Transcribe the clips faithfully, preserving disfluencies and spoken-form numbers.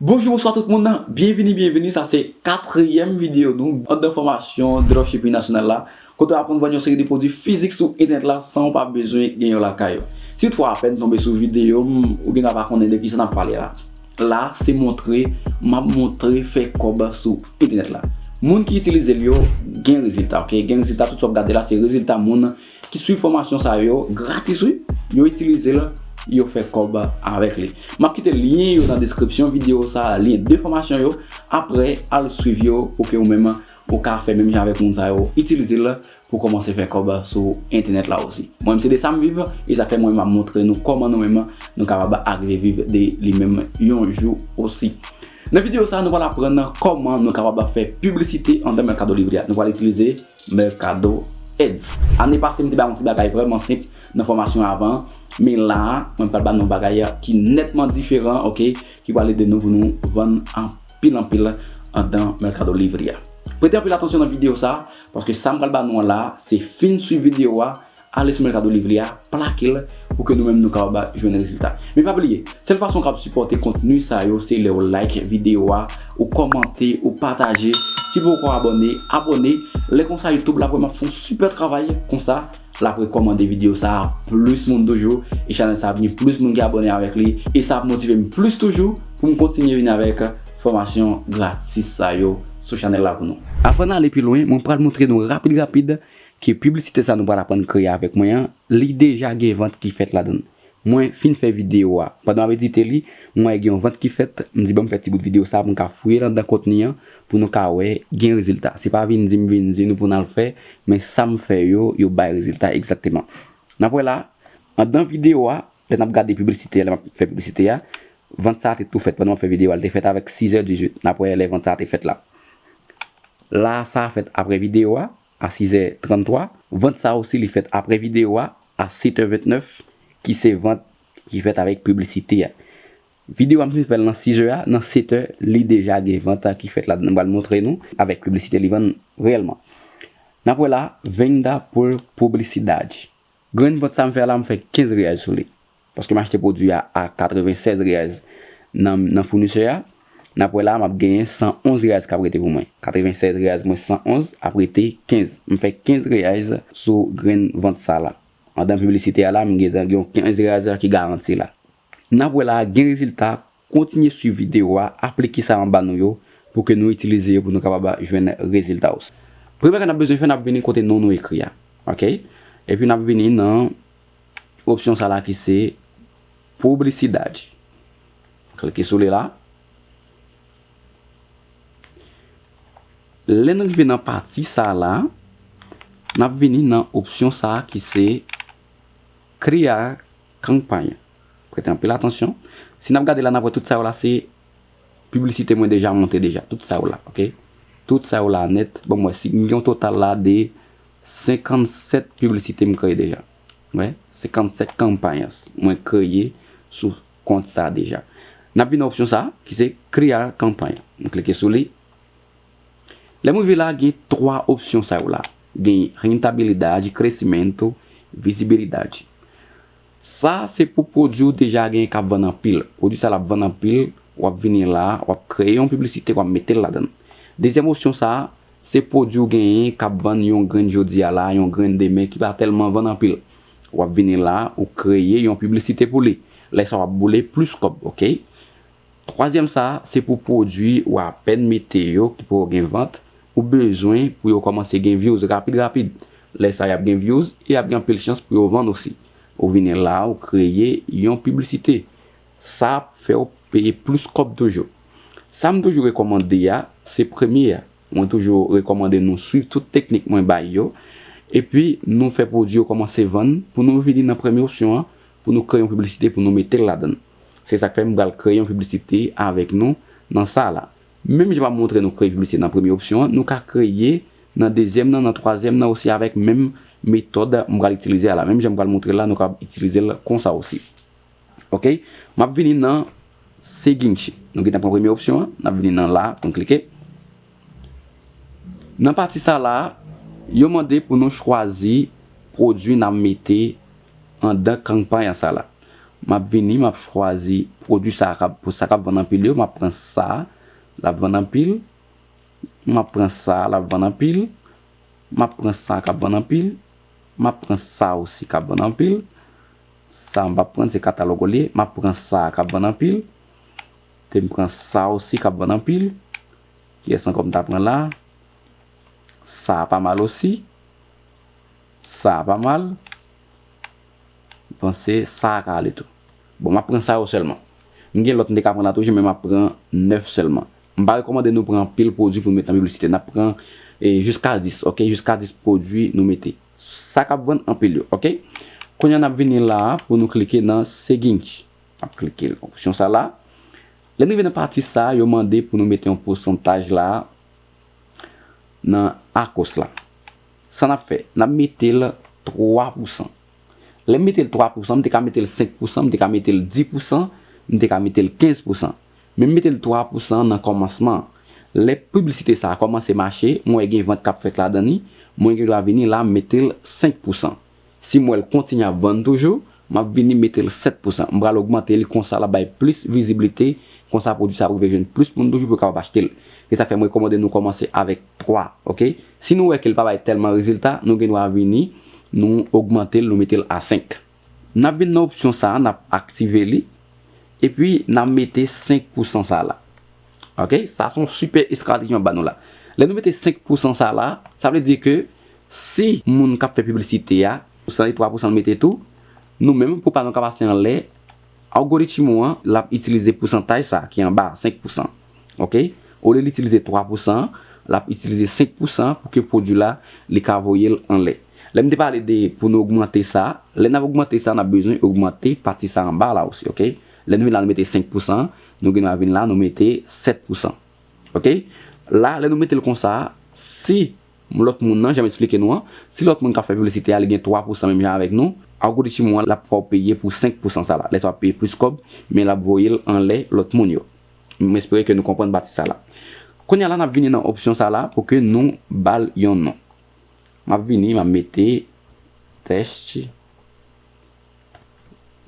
Bonjou, bonswa tout moun. Byenvini, byenvini. Sa se katriyèm videyo nou anndan fòmasyon dropshipping nasyonal la, kote w aprann vann yon seri de pwodui fizik sou entènèt la san w pa bezwen gen yo lakay ou. Si toutfwa w apèn tonbe sou videyo m, ou gen dwa pa konnen de kisa n ap pale la. La, se montre, m ap montre fè kòb sou entènèt la. Moun ki itilize l yo gen rezilta, ok? Gen rezilta, tout sa w ap gade la, se rezilta moun ki swiv fòmasyon sa yo gratis, wi. Yo itilize l, yo fè kòb avèk li. M ap kite lyen yo nan deskripsyon videyo sa, lyen de fòmasyon yo. Apre, al swiv yo pou ke ou menm, ou ka fè menm jan avèk moun sa yo, itilize l pou kòmanse fè kòb sou entènèt la osi. Mwen menm, se de sa m viv, e sa fè mwen menm m ap montre nou kòman nou menm nou kapab arive viv de li menm yon jou osi. Nan videyo sa, nou pral aprann kòman nou kapab fè piblisite anndan Mercado Livre a. Nou pral itilize Mercado Ads. Ane pase, m te ba yon ti bagay vrèman senp nan fòmasyon avan, men la a, mwen pral ba nou yon bagay ki nètman diferan, ok, ki pral ede nou pou nou vann anpil, anpil anndan Mercado Livre a. Prete anpil atansyon nan videyo sa, paske sa m pral ba nou an la, se fin swiv videyo a, ale sou Mercado Livre a, plake l pou ke nou menm nou kapab jwenn rezilta. Men pa bliye, sèl fason w kapab sipòte kontni sa yo, se lè w like videyo a, ou kòmante, ou pataje. Si w poko abòne, abòne. Lè konsa, YouTube la ap wè m ap fè yon sipè travay konsa, l ap rekòmande videyo sa a plis moun toujou, e chanèl sa ap gen plis moun ki abòne avèk li, e sa ap motive m plis toujou pou m kontinye vin avèk fòmasyon gratis sa yo sou chanèl la pou nou. Avan n ale pi lwen, mwen pral montre nou rapid rapid ke piblisite sa nou pral aprann kreye avèk mwen an, li deja gen vant ki fèt ladan l. Mwen fin fè videyo a. Pandan m ap edite li, mwen wè gen yon vant ki fèt, m di ban m fè ti bout videyo sa pou m ka fouye l anndan kontni an, pou nou ka wè gen rezilta. Se pa vin di m vin di nou pou n al fè, men sa m fè yo, yo bay rezilta egzakteman. N ap wè la, anndan videyo a, lè n ap gade piblisite a, lè m ap fè piblisite a, vant sa a te tou fèt pandan m ap fè videyo a, li te fèt avèk sis è dizuit. N ap wè lè vant sa a te fèt la. La, sa a fèt apre videyo a, a sis è tranntwa. Vant sa a osi, li fèt apre videyo a, a sèt è ventnèf, ki se vant ki fèt avèk piblisite a. Videyo a m fin fè l nan sis è a, nan sèt è, li deja gen vant ki fèt ladan l. M pral montre nou avèk piblisite li vann reyèlman. N ap wè la, venda por publicidade. Grenn vant sa m fè la, m fè kenz reyèl sou li. Paske m achte pwodui a a katrevennsèz reyèl nan, nan founisè a. N ap wè la, m ap genyen san onz reyèl k ap rete pou mwen. Katrevennsèz reyèl mwens san onz ap rete kenz. M fè kenz reyèl sou grenn vant sa la. Anndan piblisite a la, m gen, gen yon kenz reyèl ki garanti la. N ap wè la, gen rezilta, kontinye swiv videyo a, aplike sa m ap ba nou yo, pou ke nou itilize yo pou nou kapab jwenn rezilta osi. Premye bagay n ap bezwen fè, n ap vini kote non nou ekri a. Ok? Epi n ap vini nan opsyon sa la ki se publicidade. Klike sou li la. Lè n rive nan pati sa la, n ap vini nan opsyon sa ki se criar campanha. Prete anpil atansyon. Si n ap gade la, n ap wè tout sa yo la se piblisite mwen deja monte deja. Tout sa yo la, ok? Tout sa yo la nèt. Bon, mwen si m gen yon total la de senkannsèt piblisite m kreye deja. Wè, senkannsèt campañas mwen kreye sou kont sa deja. N ap vin nan opsyon sa, ki se criar campanha. M klike sou li. Lè m rive la, gen twa opsyon sa yo la. Gen rentabilidade, crescimento, visibilidade. Sa se pou pwodui w deja genyen k ap vann anpil. Pwodui sa l ap vann anpil, w ap vini la, w ap kreye yon piblisite, w ap mete l ladan l. Dezyèm opsyon sa, se pwodui w genyen k ap vann yon grenn jodi a la, yon grenn demen ki pa tèlman vann anpil. W ap vini la, ou kreye yon piblisite pou li. Lè sa w ap boule plis kòb, ok? Twazyèm sa, se pou pwodui ou apèn mete yo ki poko gen vant, ou bezwen pou yo kòmanse gen views rapid rapid. Lè sa y ap gen views e y ap gen anpil chans pou yo vann osi. Ou vini la, ou kreye yon piblisite. Sa ap fè w peye plis kòb toujou. Sa m toujou rekòmande a, se premye a. Mwen toujou rekòmande nou swiv tout teknik mwen bay yo. Epi nou fè pwodui yo kòmanse vann pou nou vini nan premye opsyon an, pou nou kreye yon piblisite pou nou mete l ladan l. Se sa k fè m pral kreye yon piblisite avèk nou nan sa la. Menm jan m ap montre nou kreye piblisite nan premye opsyon an, nou ka kreye nan dezyèm nan, nan twazyèm nan osi avèk menm metòd m pral itilize a la. Menm jan m pral montre la, nou ka itilize l konsa osi. Ok? M ap vini nan seguinte. Nou gentan pran premye opsyon an, n ap vini nan la pou n klike. Nan pati sa la, yo mande pou nou chwazi pwodui n ap mete anndan kanpay sa la. M ap vini, m ap chwazi pwodui sa k ap, pou sa k ap vann anpil yo, m ap pran sa, l ap vann anpil. M ap pran sa, l ap vann anpil. M ap pran sa k ap vann anpil. M ap pran sa osi k ap vann anpil. Sa m p ap pran, se katalòg li ye. M ap pran sa k ap vann anpil. Te m pran sa osi k ap vann anpil. Kiyès ankò m ta pran la? Sa a pa mal osi. Sa a pa mal. M panse sa a ka ale tou. Bon, m ap pran sa yo sèlman. M gen lòt m te ka pran la toujou, men m ap pran nèf sèlman. M pa rekòmande nou pran anpil pwodui pou nou met nan piblisite. N ap pran, e, jiska dis, oke? Jiska dis pwodui nou mete. Sa k ap vann anpil yo, oke? Kounye a n ap vini la a pou nou klike nan Seguinte. N ap klike opsyon sa la. Lè n rive nan pati sa a, yo mande pou nou mete yon pousantaj la a nan akos la. Sa n ap fè? N ap mete l twa pousan. Lè m mete l twa pousan, m te ka mete l senk pousan, m te ka mete l dis pousan, m te ka mete l kenz pousan. Men m mete l twa pousan nan kòmansman an. Lè piblisite sa a kòmanse mache, mwen wè gen vant k ap fèt ladan li, mwen gen dwa vini la, m mete l senk pousan. Si m wè l kontinye ap vann toujou, m ap vini mete l sèt pousan. M pral ogmante li, konsa l ap bay plis viziblite, konsa pwodui sa ap rive jwenn plis moun toujou pou yo kapab achte l. Se sa k fè m rekòmande nou kòmanse avèk twa, oke? Si nou wè ke l pa bay tèlman rezilta, nou gen dwa vini, nou ogmante l, nou mete l a senk. N ap vin nan opsyon sa a, n ap aktive li, epi n ap mete senk pousan sa a la. Oke? Sa se yon sipè estrateji m ap ba nou la. Lè nou mete senk pousan sa a la, sa vle di ke si moun k ap fè piblisite a, pousan e twa pousan l mete tou, nou menm, pou pa nou ka pase anlè, algoritm ou an, l ap itilize pousantaj sa a ki anba a, senk pousan. Oke? Olye l itilize twa pousan, l ap itilize senk pousan pou ke pwodui la, li ka voye l anlè. Lè m te pale de pou nou ogmante sa, lè n ap ogmante sa, n ap bezwen ogmante pati sa anba la osi, oke? Lè nou vin la, nou mete senk pousan, nou gen dwa vin la, nou mete sèt pousan. Oke? La, lè nou mete l konsa, si lòt moun nan, jan m eksplike nou an, si lòt moun k ap fè piblisite a, li gen twa pousan menm jan avèk nou, algoritm ou an, l ap fè w peye pou senk pousan sa la. Lè sa w ap peye plis kòb, men l ap voye l anlè lòt moun yo. M espere ke nou konprann pati sa la. Kounye a la, n ap vini nan opsyon sa la pou ke nou ba l yon non. M ap vini, m ap mete tèst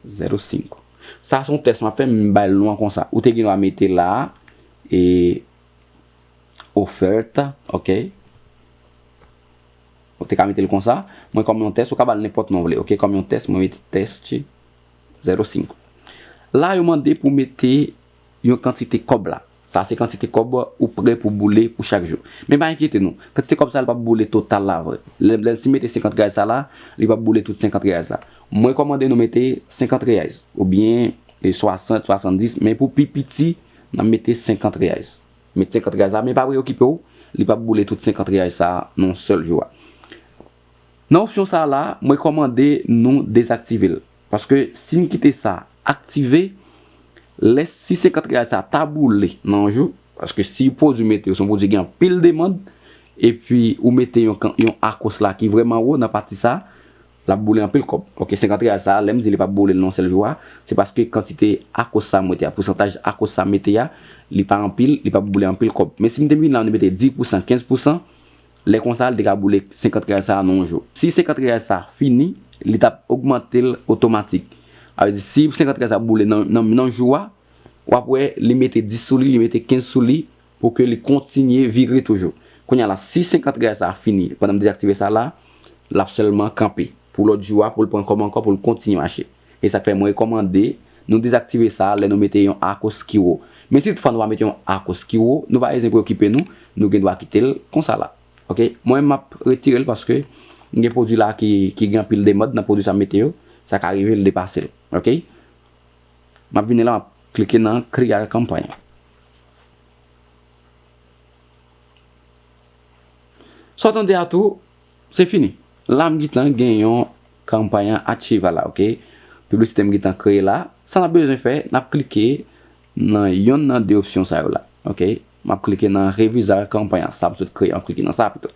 zéro cinq. Sa se yon tèst m ap fè, m bay l non an konsa. Ou te gen dwa mete la, e, ofèt, oke? Ou te ka mete l konsa. Mwen, kòm yon tèst, ou ka ba l nenpòt non w vle, oke? Kòm yon tèst, mwen mete tèst zéro cinq. La, yo mande pou mete yon kantite kòb la. Sa se kantite kòb ou prè pou boule pou chak jou. Men pa enkyete nou, kantite kòb sa a, li p ap boule total la vre. Lè, lè si m mete senkant reyal sa la, li p ap boule tout senkant reyal la. Mwen rekòmande nou mete senkant reyal, oubyen, e, swasant, swasanndis, men pou pi piti, n ap mete senkant reyal. Met senkant reyal sa, men pa preokipe w, li p ap boule tout senkant reyal sa nan yon sèl jou a. Nan opsyon sa la, mwen rekòmande nou dezaktive l. Paske si n kite sa aktive, lè si senkant reyal sa ta boule nan yon jou, paske si pwodui mete yo, se yon pwodui gen anpil demann, epi ou mete yon, kan- yon akos la ki vrèman wo nan pati sa, l ap boule anpil kòb. Oke, senkant reyal sa, lè m di li p ap boule l nan yon sèl jou a, se paske kantite akos sa mete a, pousantaj akos sa mete a, li pa anpil, li p ap boule anpil kòb. Men si m te vin la, m te mete dis pousan, kenz pousan, lè konsa, li te ka boule senkant reyal sa a nan yon jou. Si senkant reyal sa a fini, li t ap ogmante l otomatik. Sa vle di, si senkant reyal sa a boule nan, nan, nan jou a, w ap wè, li mete dis sou li, li mete kenz sou li, pou ke li kontinye vire toujou. Kounye a la, si senkant reyal sa a fini, pandan m dezaktive sa la, l ap sèlman kanpe. Pou lòt jou a, pou l pran kòb ankò, pou l kontinye mache. E sa k fè mwen rekòmande nou dezaktive sa lè nou mete yon akos ki wo. Men si toutfwa nou pa mete yon akos ki wo, nou pa bezwen preokipe nou, nou gen dwa kite l konsa la. Oke? Mwen, m ap retire l paske m gen pwodui la ki, ki gen anpil demann nan pwodui sa m mete yo, sa ka rive l depase l. Oke? M ap vini la, m ap klike nan Create Campaign. Sa w tande a tou, se fini. La, m gentan gen yon kanpay an achieve la, oke? Piblisite m gentan kreye la. Sa n ap bezwen fè, n ap klike nan yonn nan de opsyon sa yo la, oke? M ap klike nan Revisar kanpay an. Sa m sot kreye, m ap klike nan sa pito.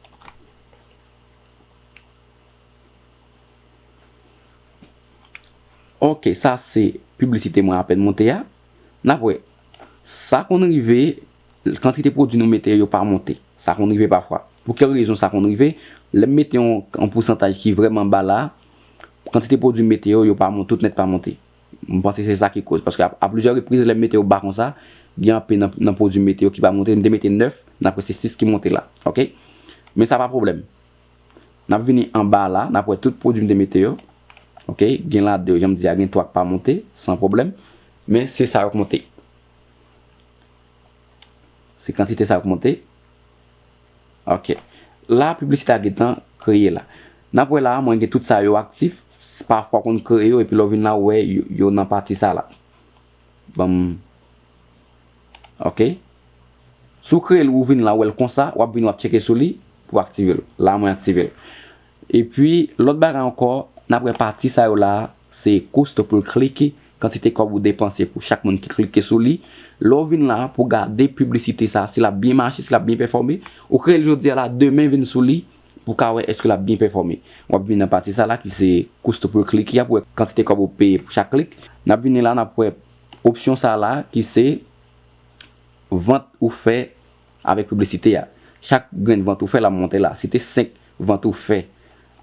Oke, sa se piblisite mwen apèn monte a. N ap wè, sa konn rive, kantite pwodui nou mete yo pa monte. Sa konn rive pafwa. Pou kèl rezon sa konn rive? Lè m mete yon, yon pousantaj ki vrèman ba la, kantite pwodui m mete yo, yo pa monte, tout nèt pa monte. M panse se sa ki koz. Paske a, a plizyè repriz, lè m mete yo ba konsa, gen anpil nan, nan pwodui m mete yo ki pa monte. M te mete nèf, n apre se sis ki monte la. Oke? Men sa pa pwoblèm. N ap vini anba la, n ap wè tout pwodui m te mete yo. Oke? Gen ladan yo, jan m di a, gen twa k pa monte, san pwoblèm. Men se sa yo k monte. Se kantite sa yo k monte. Oke. La, piblisite a gentan kreye la. N ap wè la, mwen gen tout sa yo aktif. Pafwa konn kreye yo, epi lè w vin la, w wè yo, yo nan pati sa la. Ban m. Oke. Si w kreye l, ou vin la, w wè l konsa, w ap vin, w ap tcheke sou li pou w aktive l. La, mwen aktive l. Epi, lòt bagay ankò, n ap wè pati sa yo la, se cost per click, kantite kòb ou depanse pou chak moun ki klike sou li. Lè w vin la pou gade piblisite sa, si l ap byen mache, si l ap byen pèfòme, ou kreye l jodi a la, demen vin sou li pou w ka wè èske l ap byen pèfòme. W ap vin nan pati sa la ki se cost per click, y ap wè kantite kòb ou peye pou chak klik. N ap vini la, n ap wè opsyon sa la ki se vant ou fè avèk piblisite a. Chak grenn vant ou fè, l ap monte la. Si te senk vant ou fè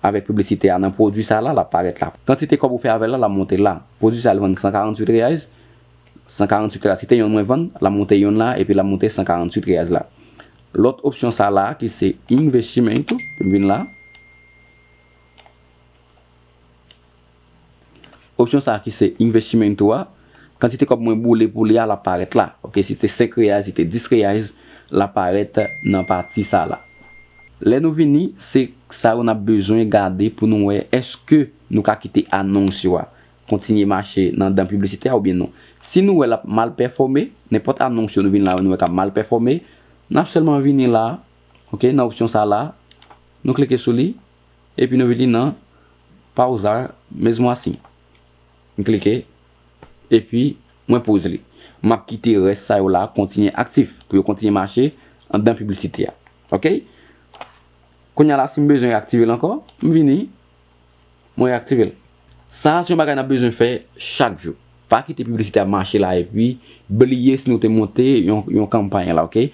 avèk piblisite a nan pwodui sa la, l ap parèt la. Kantite kòb ou fè avè l la, l ap monte la. Pwodui sa, l vann san karanntuit reais. San karanntuit reais, si te yonn mwen vann, l ap monte yonn la, epi l ap monte san karanntuit reais la. Lòt opsyon sa la, ki se investimento, m vin la. Opsyon sa ki se investimento a, kantite kòb mwen boule pou li a, l ap parèt la. Oke, si te senk reais, si te dis reais, l ap parèt nan pati sa la. Lè nou vini, se sa yo n ap bezwen gade pou nou wè èske nou ka kite anons yo a kontinye mache nan dan piblisite a oubyen non. Si nou wè l ap mal pèfòme, nenpòt anons yo nou vin la nou wè k ap mal pèfòme, n ap sèlman vini la, oke, nan opsyon sa la, nou klike sou li, epi nou vini nan pausar mesmo assim. M klike, epi mwen poze li. M ap kite rès sa yo la kontinye aktif, pou yo kontinye mache anndan piblisite a. Oke? Kounye a la, si m bezwen reaktive l ankò, m vini, mwen reaktive l. Sa a se yon bagay n ap bezwen fè chak jou. Pa kite piblisite a mache la epi bliye si nou te monte yon, yon kanpay la, oke?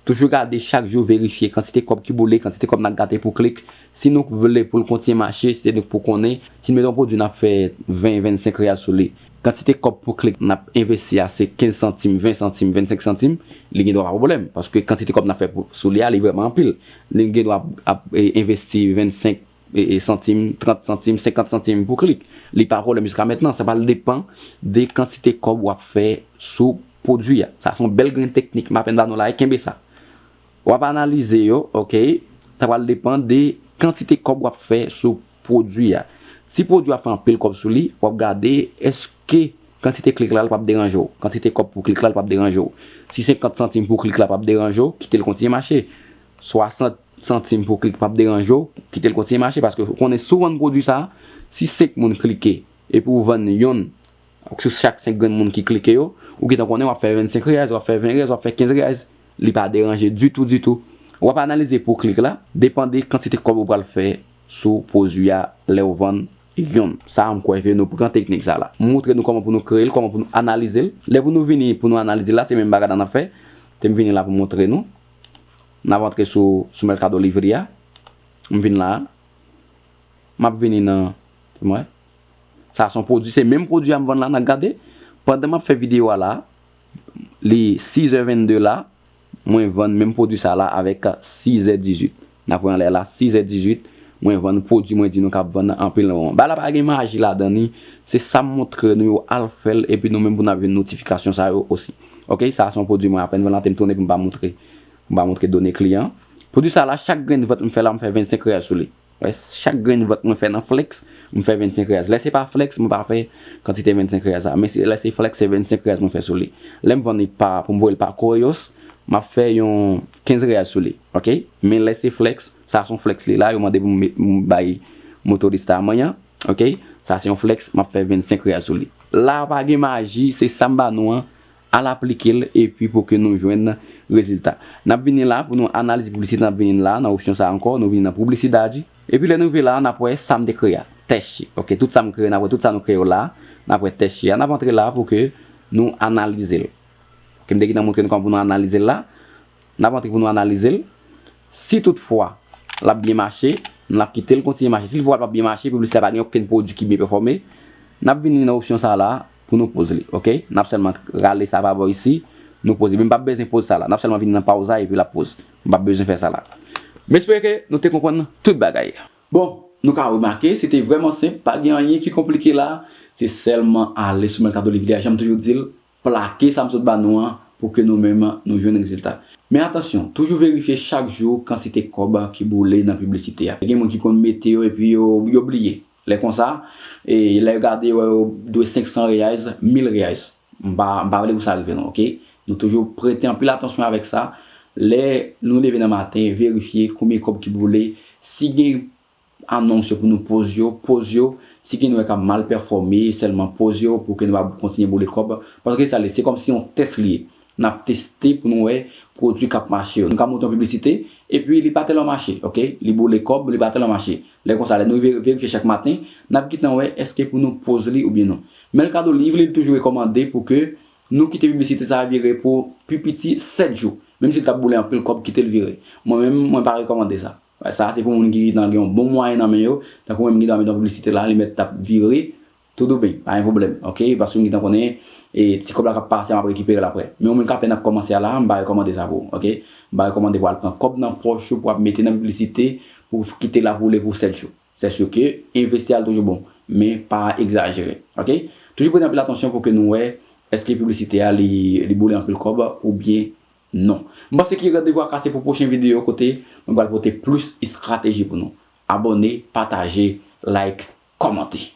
Toujou gade chak jou, verifye kantite kòb ki boule, kantite kòb n ap gate pou klik. Si nou vle pou l kontinye mache, se nou pou konnen. Si n mete yon pwodui n ap fè ven, vennsenk real sou li, kantite kòb pou klik n ap envesti a se kenz santim, ven santim, vennsenk santim, li gen dwa pa pwoblèm. Paske kantite kòb n ap fè pou, sou li a, li vrèman anpil. Li gen dwa ap, ap, e, envesti vennsenk, e, e, santim, trant santim, senkant santim pou klik. Li pa pwoblèm jiska mentnan. Sa pral depann de kantite kòb w ap fè sou pwodui a. Sa se yon bèl grenn teknik m apèn ba nou la, e kenbe sa. W ap analize yo, oke? Sa pral depann de kantite kòb w ap fè sou pwodui a. Si pwodui a fè anpil kòb sou li, w ap gade èske kantite klik la, l p ap deranje w. Kantite kòb pou klik la, l p ap deranje w. Si senkant santim pou klik la p ap deranje w, kite l kontinye mache. Swasant santim pou klik p ap deranje w, kite l kontinye mache, paske ou konnen si w vann pwodui sa, si senk moun klike, epi w vann yonn sou chak senk grenn moun ki klike yo, ou gentan konnen w ap fè vennsenk reais, w ap fè ven reais, w ap fè kenz reais. Li pa deranje ditou, ditou. W ap analize pou klik la, depann de kantite kòb ou pral fè sou pwodui a lè w vann yonn. Sa a, m kwè ke nou pran teknik sa la. M montre nou kòman pou nou kreye l, kòman pou nou analize l. Lè pou nou vini pou nou analize l la, se menm bagay la n ap fè. Te m vini la pou montre nou. N ap antre sou, sou Mercado Livre a. M vin la a. M ap vini nan, mwen. Sa se yon pwodui, se menm pwodui a m vann la, n a gade. Pandan m ap fè videyo a la, li sizè vennde la, mwen vann menm pwodui sa la avèk sizè dizuit. N ap wè anlè la, sizè dizuit, mwen vann pwodui mwen di nou k ap vann anpil nan moman. Bagay la pa gen maji ladan li, se sa m montre nou yo al fè l, epi nou menm pou n ap jwenn notifikasyon sa yo osi. Oke, sa se yon pwodui mwen apèn vann la, te m tounen pou m pa montre, pou m pa montre done kliyan. Pwodui sa la, chak grenn vant m fè la, m fè vennsenk real sou li. Wè, chak grenn vant mwen fè nan Flex, m fè vennsenk reais. Lè se pa Flex, mwen pa fè kantite vennsenk reais sa. Men se, lè se Flex, se vennsenk reais mwen fè sou li. Lè m vann li pa, pou m voye l pa Correios, m ap fè yon kenz reais sou li. Oke? Men lè se Flex, sa se yon Flex li la, yo mande pou m met, m bay motorista a manyen. Oke? Sa se yon Flex, m ap fè vennsenk reais sou li. La pa gen maji, se sa m ba nou an. Al aplike l, epi pou ke nou jwenn rezilta. N ap vini la pou nou analize piblisite, n ap vini la nan opsyon sa a ankò, nou vini nan publicidade. Epi lè nou rive la, n ap wè sa m te kreye a. Tèche. Oke, tout sa m kreye, n ap wè tout sa nou kreye yo la, n ap wè tèche a, n ap antre la pou ke nou analize l. Ke m te gentan montre nou kòman pou nou analize l la. N ap antre pou nou analize l. Si toutfwa l ap byen mache, n ap kite l kontinye mache. Si l vwa l p ap byen mache, piblisite a pa gen okenn pwodui ki byen pèfòme, n ap vini nan opsyon sa la, pou nou poz li, oke? N ap sèlman rale sa pa bò isi, nou poz li. Men m p ap bezwen poz sa la. N ap sèlman vin nan pawz la epi l ap poz. M p ap bezwen fè sa la. M espere ke nou te konprann tout bagay. Bon, nou ka remake, se te vrèman senp, pa gen anyen ki konplike la, se sèlman ale sou Mercado Livre a, jan m toujou di l, plake sa m sot ba nou an pou ke nou menm nou jwenn rezilta. Men atansyon, toujou verifye chak jou kantite kòb ki boule nan piblisite a. Gen moun ki konn mete yo epi yo, yo bliye. Lè konsa, e lè yo gade yo, yo dwe senk san reais, mil reais. M pa, m pa vle pou sa rive nou, oke? Nou toujou prete anpil atansyon avèk sa. Lè nou leve nan maten, verifye konbyen kòb ki boule. Si gen anons yo pou nou poz yo, poz yo. Si gen nou wè k ap mal pèfòme, sèlman poz yo pou ke nou pa kontinye boule kòb. Paske sa li, se kòmsi yon tès li ye. N ap teste pou nou wè pwodui k ap mache yo. Nou ka monte yon piblisite, epi li pa tèlman mache, oke? Li boule kòb, li pa tèlman mache. Lè konsa, lè nou ve-, verifye chak maten, n ap gentan wè èske pou nou poz li oubyen non. Mercado Livre, li toujou rekòmande pou ke nou kite piblisite sa a vire pou pi piti sèt jou. Menm si l t ap boule anpil kòb, kite l vire. Mwen menm, mwen pa rekòmande sa. Sa se pou moun ki gentan gen yon bon mwayen nan men yo. Tankou mwen, m gentan met yon piblisite la, li mèt t ap vire, tout douben, pa gen pwoblèm, oke? Paske m gentan konnen, e, ti kòb la k ap pase a, m ap rekipere l aprè. Men yon moun k apèn ap kòmanse a la, m pa rekòmande sa pou ou, oke? M pa rekòmande pou al pran kòb nan pòch ou, pou ap mete nan piblisite, pou kite l ap woule pou sèt jou. Se si ke envesti a l toujou bon, men pa egzajere, oke? Toujou prete anpil atansyon pou ke nou wè èske piblisite a li, li boule anpil kòb oubyen non. M panse ke randevou a kase pou pwochen videyo kote mwen pral pote plis estrateji pou nou. Abòne, pataje, like, kòmante.